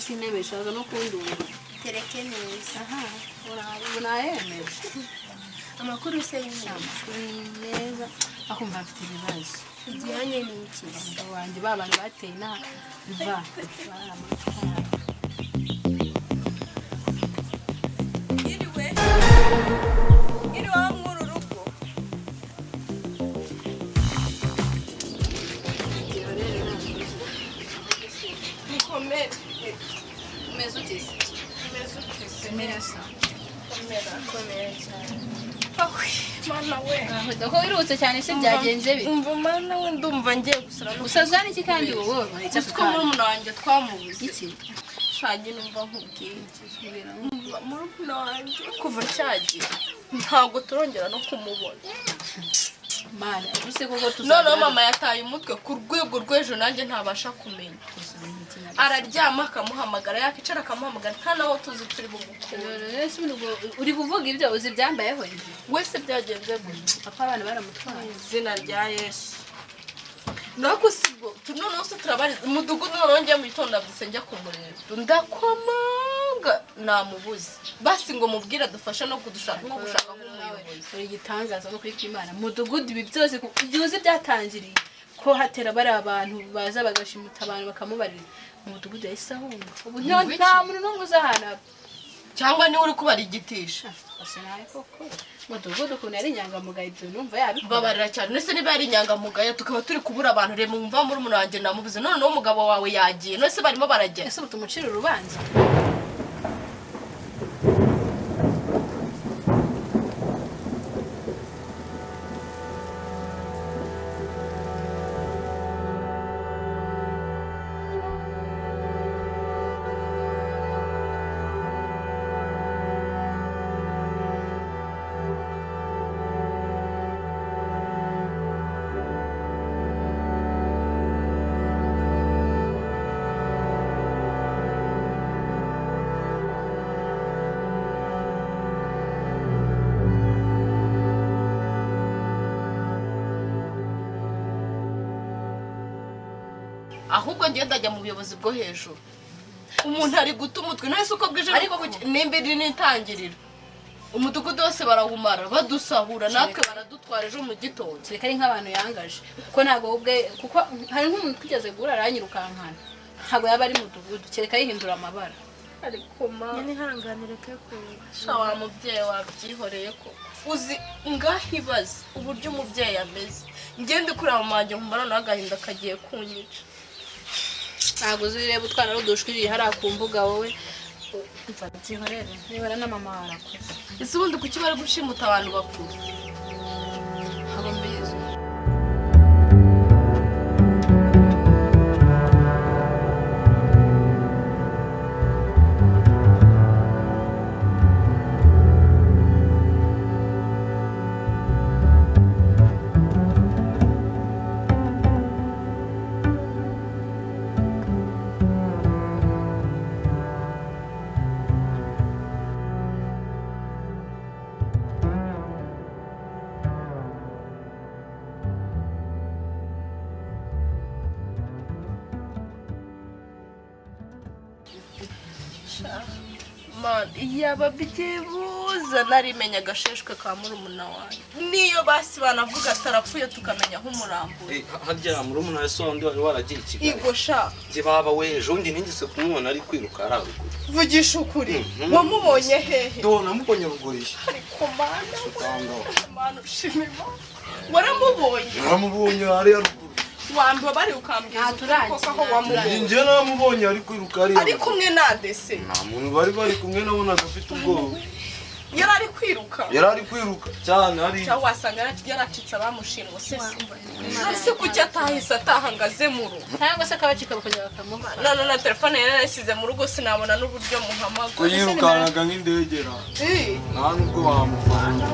Sinebeshaga no kundumva tereke neza. Aha, urayemeje. Amakuru se y'inama neza akumva afite ibibazo bijyanye n'iki? Wanjye babantu bateye na va baramutwara. Iriwe iriwe mwuru rugo. Mukomere. Umeze ute? Umeze ute? Neza. Komera, komera cyane. Mana we. Ko wirutse cyane se byagenze bite? Umva mana we, ndumva ngiye gusara no Usazwa n'iki kandi wowe? Gusa murumuna wanjye twamubuze. Iki? Shanye numva nkubwiye. Murumuna wanjye kuva cyagiye ntabwo turongera no kumubona. Mana, use koko tuzabona. Noneho mama yataye umutwe ku rwego rw'ejo nanjye ntabasha kumenya. Araryama akamuhamagara, yakicara akamuhamagara, nta naho tuzi turi bugukure. Uri kuvuga ibyo uzi byambayeho wese byagenze gutya. Papa abana baramutwaye. Izina rya Yesu. Nako sibwo noneho se turabariza umudugudu, noneho njya mu gitondo nabyutse njya kumureba ndakomanga namubuze, basi ngo mubwire adufashe no kudushaka nko gushaka nk'umuyobozi. Uri igitangaza no kuri Imana. Mudugudu ibi byose byuzi byatangiriye ko hatera bari abantu baza bagashimuta abantu bakamubarira. Umudugudu yahise ahunga. Ubu nta muntu n'umwe uzi ahantu aba. Cyangwa niwe uri kubarigitisha. Asa nawe koko. Mudugudu ukuntu yari inyangamugayo ibyo numva yabikora. Babarira cyane. Nese niba yari inyangamugayo tukaba turi kubura abantu, reba mumva muri umuntu wanjye namubuze, none umugabo wawe yagiye, none se barimo baragenda. Ese tumucira urubanza? Ahubwo ngiye ndajya mu buyobozi bwo hejuru. Umuntu ari guta umutwe none uko bwije ariko nimba iri n'itangiriro. Umudugudu wose barawumara badusahura natwe baradutwara ejo mu gitondo. Kereka ari nk'abantu yangaje kuko ntabwo ubwe, kuko hari nk'umuntu twigeze guhura aranyirukankana, ntabwo yaba ari mudugudu kereka yihindura amabara. Ariko ma nyine ihanganire ke ku sha wa mubyeyi wabyihoreye ko uzi ngahibaze uburyo umubyeyi ameze. Ngende kureba mama wanjye nkumva noneho agahinda kagiye kunyica. Ntabwo uzireba utwana rudushwiriye hariya ku mbuga wowe. Umva byihorere nibara na mama warakoze. Ese ubundi kuki bari gushimuta abantu bakuru? Ntabwo mbizi. Yaba byibuze narimenya agasheshwe ka murumuna wanjye, niyo basi banavuga atarapfuye tukamenya aho umurambuye. Harya murumuna we wundi wari waragiye i Kigali? Igo sha njye baba we ejo undi nigeze kumubona ari kwiruka ari haruguru. Vugisha ukuri, wamubonye hehe? Do namubonye ruguru. Ariko mana mana ushima Imana, waramubonye? Naramubonye ari haruguru. Wamba bari ukambwiza koko aho wamubonye? Njye naramubonye ari kwiruka ari ari kumwe nande se? Nta muntu bari bari kumwe, nabonaga afite ubwoba. Yari ari kwiruka? Yari ari kwiruka cyane ari. Cyangwa wasanga yaracitse abamushinwa se. Ese kuki atahise atahangaze mu rugo? Cyangwa se akabacika bakongera bakamuha. None na telefone yari yarayisize mu rugo sinabona n'uburyo muhamagara. Ko yirukankaga nk'indegera. Nta nubwo wamufata.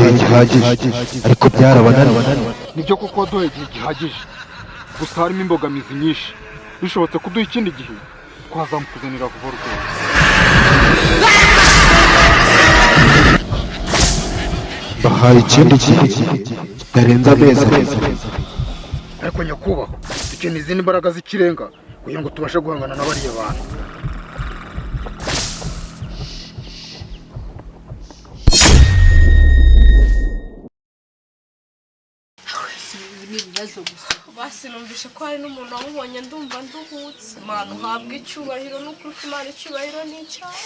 igihe gihagije, ariko byarabananiye. Nibyo kuko waduhaye igihe gihagije, gusa harimo imbogamizi nyinshi. Bishobotse kuduha ikindi gihe twazamukuzanira vuba rwose. Bahaye ikindi gihe kitarenze amezi 2. Ariko nyakubahwa, dukeneye izindi mbaraga z'ikirenga kugira ngo tubashe guhangana na bariya bantu. Ni ibibazo gusa. Basi numvishe ko hari n'umuntu wamubonye, ndumva nduhutse. Mana uhabwe icyubahiro, n'ukuri ko Imana icyubahiro ni icyawe.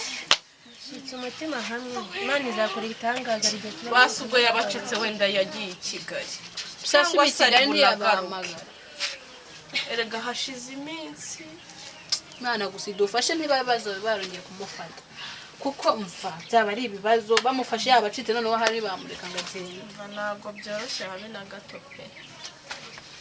Shyitsa umutima hamwe, Imana izakora igitangaza igihe kimwe. Basi ubwo yabacitse, wenda yagiye i Kigali Sasa cyangwa ubu i se ari Kigali bunagaruke. ntiyabahamagara. Erega hashize iminsi. Imana gusa idufashe ntibabazo barongeye kumufata, kuko mva byaba ari ibibazo bamufashe yabacitse, noneho hari bamureka ngo agende. Umva, ntabwo byoroshye habe na gato pe.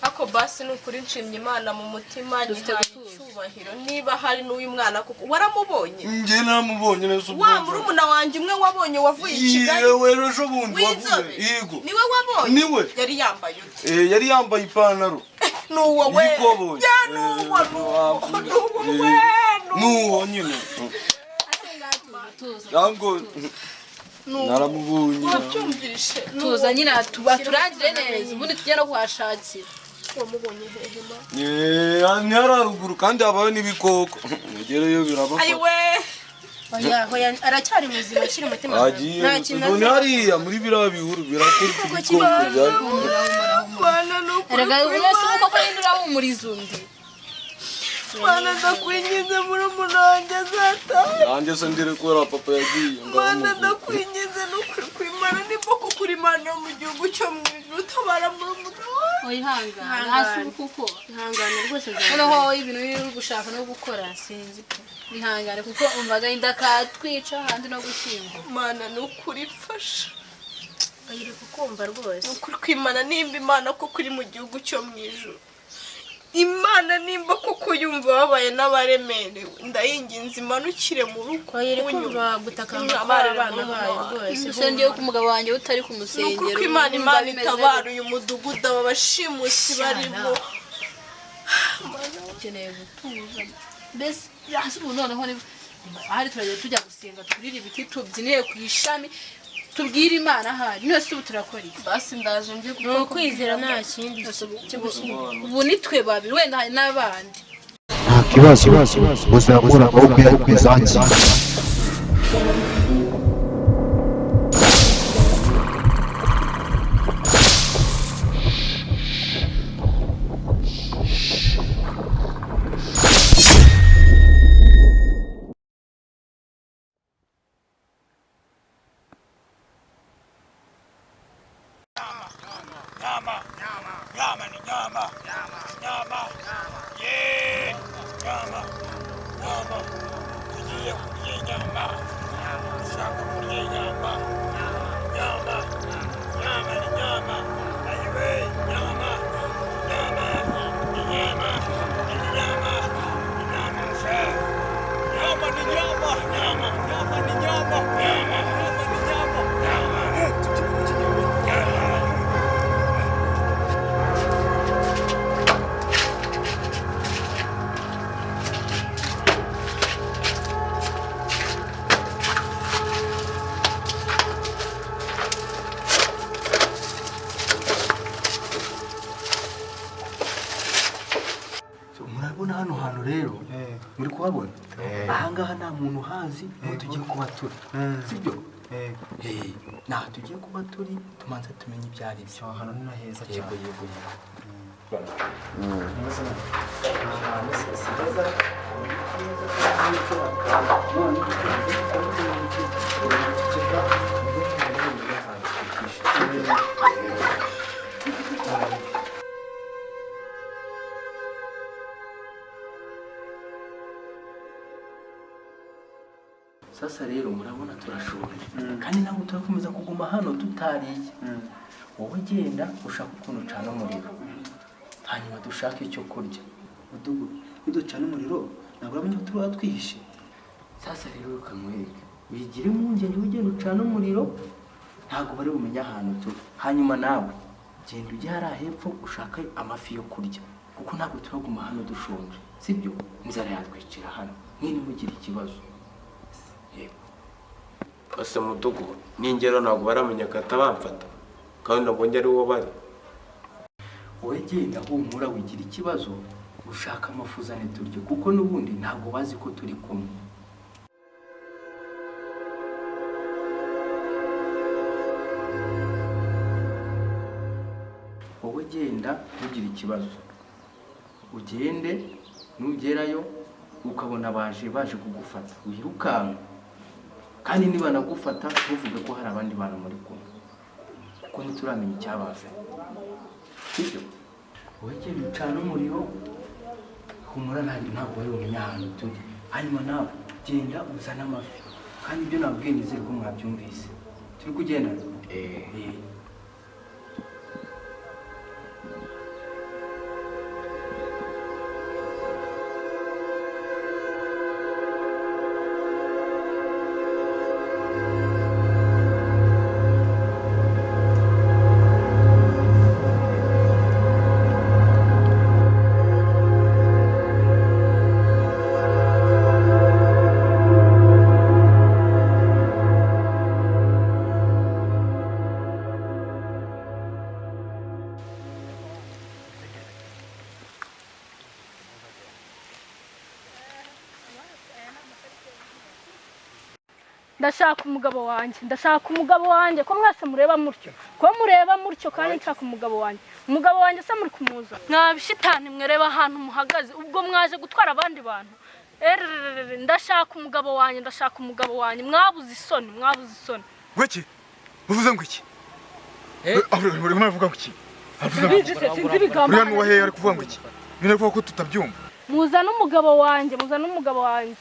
Ako basi ni ukuri nshimye Imana mu mutima. Dufite Nyihaye gutuza. icyubahiro. Niba hari n'uyu mwana kuko waramubonye? Njye namubonye neza ubwo. Wa murumuna wanjye umwe wabonye wavuye i Kigali? Yewe, ejo bundi W'inzobe? wavuye. Yego. Niwe wabonye? Niwe. Yari yambaye ute? Yari yambaye ipantaro N'uwo we? y'ikoboyi. Ya, n'uwo, n'uwo, n'uwo we, n'uwo. N'uwo nyine. Tuza. Ntabwo naramubonye. Wabyumvishe? Tuza nyine, baturangire neza, ubundi tujye no kuhashakira. Wamubonye hehe ma? Ni hariya haruguru, kandi habayo n'ibikoko, mugereyo birabafata. Ayiwe! Oya, oya, aracyari muzima, shyira umutima hamwe. Agiye Nta kintu ni hariya muri biriya bihuru birakora ibikoko byari. Mana, ni ukuri. Erega wese ubu koko ninde urahumuriza undi? Mana, ndakwinginze, murumuna wanjye azatahe. Nanjye se ndire kubera papa yagiye? Mana, Ngaho. ndakwinginze, ni ukuri kw'Imana, nimba kuko uri Imana yo mu gihugu cyo mu ijuru, utabara murumuna wanjye. Wihangane hasi ubu kuko Ihangane rwose. Noneho ibintu uri gushaka no gukora sinzi pe. Wihangane kuko umva agahinda katwica ahandi no gushyingura. Mana, ni ukuri, mfasha. Iri kukumva rwose. Ni ukuri kw'Imana, nimba Imana koko uri mu gihugu cyo mu ijuru, Imana nimba koko yumva babaye n'abaremerewe, ndayinginze imanukire mu rugo. Oya, iri kumva gutakamba kw'abana bayo rwose. Usengeye ku mugabo wanjye utari ku Ni musengero. ukuri kw'Imana, Wumva Imana bimeze itabara uyu mudugudu aba bashimusi barimo. Ukeneye gutuza mbese. Hasi ubu noneho ahari turajya tujya gusenga, turire ibiti, tubyinire ku ishami, tubwire Imana ahari none se ubu turakora iki? Basi ndaje njye. Ni ukwizera, nta kindi cyo gushyingura. Ubu ni twe babiri, wenda hari n'abandi. Nta kibazo, muzamure amaboko yanyu muyazakire. Murabona hano hantu rero, muri kuhabona ahangaha nta muntu uhazi, niho tugiye kuba turi, sibyo? Naha tugiye kuba turi, tumanza tumenye ibyo ari byo. Ahantu ni na heza Yego. cyane. Yego, yego. Sasa rero murabona turashonje, kandi ntabwo turakomeza kuguma hano tutariye. Wowe genda ushaka ukuntu ucana umuriro, hanyuma dushake icyo kurya. Mudugu, niducana umuriro ntabwo uramenya ko tuba twihishe. Sasa rero ukamwereka, wigire impungenge, ugenda ucana umuriro. Ntabwo bari bumenye ahantu turi. Hanyuma nawe genda ujye hariya hepfo ushake amafi yo kurya, kuko ntabwo turaguma hano dushonje, sibyo? Inzara yatwicira hano, mwe ntimugire ikibazo. Yego. Ase mudugu, ningero ntabwo baramenya gahita bamfata, kandi nabonye ari wo bari. Wowe genda humura, wigira ikibazo, ushaka amafi uzane turye, kuko n'ubundi ntabwo bazi ko turi kumwe. Wowe genda ntugire ikibazo, ugende nugerayo ukabona baje baje kugufata wirukanka, kandi nibanagufata ntuvuge ko hari abandi bantu muri kumwe, kuko ntituramenya icyabazanye, sibyo? Wowe genda ucane umuriro, humura, ntabwo bari bumenye ahantu turi. Hanyuma nawe genda uzane amafi, kandi ibyo nabwiye nizere ko mwabyumvise. Turi kugendana? Eh. Ndashaka umugabo wanjye, ndashaka umugabo wanjye. Ko mwese mureba mutyo, ko mureba mutyo, kandi nshaka umugabo wanjye. Umugabo wanjye se muri kumuza? Mwabishitani mwereba ahantu muhagaze, ubwo mwaje gutwara abandi bantu. Erererere, ndashaka umugabo wanjye, ndashaka umugabo wanjye. Mwabuze isoni, mwabuze isoni. Weki uvuze ngo iki? Uri kuvuga ngo iki? Sinzi se, sinzi ibigambo. Uriya nuwa hehe ari kuvuga ngo iki? Nyine kuvuga ko tutabyumva. Muzane umugabo wanjye, muzane umugabo wanjye.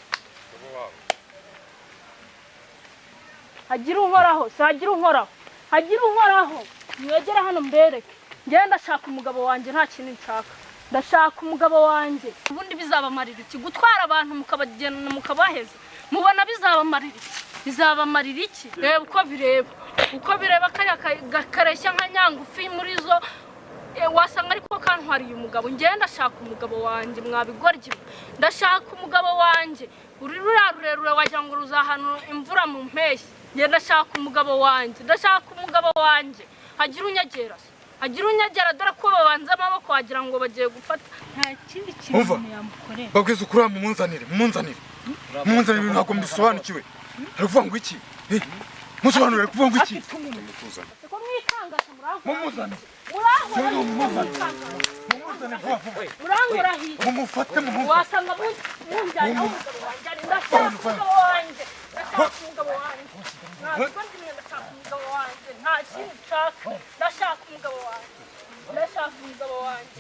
Hagira unkoraho, si hagira unkoraho, hagira unkoraho. Mwegera hano mbereke. Njyewe ndashaka umugabo wanjye, nta kintu nshaka. Ndashaka umugabo wanjye. Ubundi bizabamarira iki gutwara abantu mukabagena mukabaheza? Mubona bizabamarira iki? Bizabamarira iki? Reba uko bireba, uko bireba kariya kareshya nka nyangufi muri zo, wasanga ariko kantwariye umugabo. Njyewe ndashaka umugabo wanjye, mwabigoryi. Ndashaka umugabo wanjye. Uri ruriya rurerure wagira ngo ruzahanura imvura mu mpeshyi. Njye ndashaka umugabo wanjye, ndashaka umugabo wanjye. Hagira unyegera, hagira unyegera, dore ko babanza amaboko wagira ngo bagiye gufata. Nta kindi kintu Umva. yamukorera. Babwiza ukuri, mumunzanire, mumunzanire, mumunzanire. Ibintu ntabwo mbisobanukiwe. Ari kuvuga ngo iki? Musobanurire, kuvuga ngo iki? Ko mwikangasha murankora. Mumuzane. Murankora. Mumuzane vuba vuba. Murankora hirya. Mumufate, mumufate. Wasanga munjyanye aho umugabo wanjye ari. Ndashaka umugabo wanjye, ndashaka umugabo wanjye. Ntabwo ndimwe, ndashaka umugabo wanjye, nta kindi nshaka. Ndashaka umugabo wanjye, ndashaka umugabo wanjye,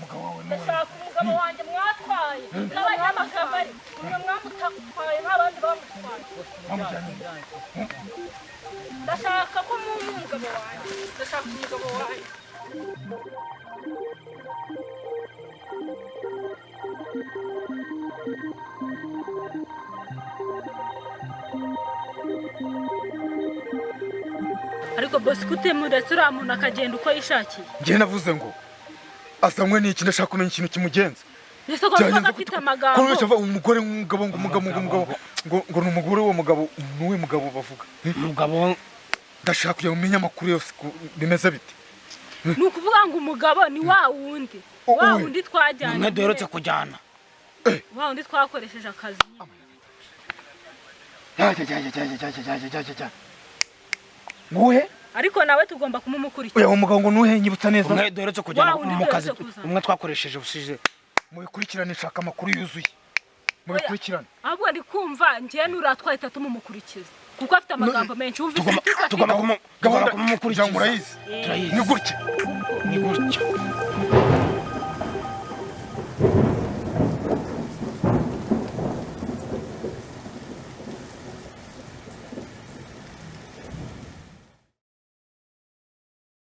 ndashaka umugabo wanjye mwatwaye n'abanyamakabari. Mwe mwamutwaye nk'abandi bamutwaye. Ndashaka ko mumpa umugabo wanjye, ndashaka umugabo wanjye. Ariko bosi, kutemuretse uriya muntu akagenda uko yishakiye? Njye navuze ngo azanywe n'iki? Ndashaka kumenya ikintu kimugenza. Ese ko Byagenze mvuga afite gute? amagambo? Ko benshi bavuga umugore umugabo ngo umugabo ngo umugabo ngo ni umugore, uwo mugabo ni uwe mugabo bavuga? Umugabo ndashaka kugira ngo umenye amakuru yose bimeze bite. Ni ukuvuga ngo umugabo ni wa wundi, wa wundi twajyanye, umwe duherutse kujyana, wa wundi twakoresheje akazi. Ya ya ya ya ya ya ya ya ya ya. Nguhe? Ariko nawe tugomba kumumukurikira. Oya, umugabo ngo nuhe? Nyibutsa neza. Umwe duherutse kujyana Wa wundi mu kazi, duherutse kuzana. umwe twakoresheje ubushize. Mubikurikirane, nshaka amakuru yuzuye. Mubikurikirane. Ahubwo ndi kumva njyewe nuriya twahita tumumukurikiza, kuko afite amagambo menshi. Wumvise ibitutsi afite? Tugomba Gahunda kumumukurikiza. murayizi. Turayizi. Ni gutya. Ni gutya.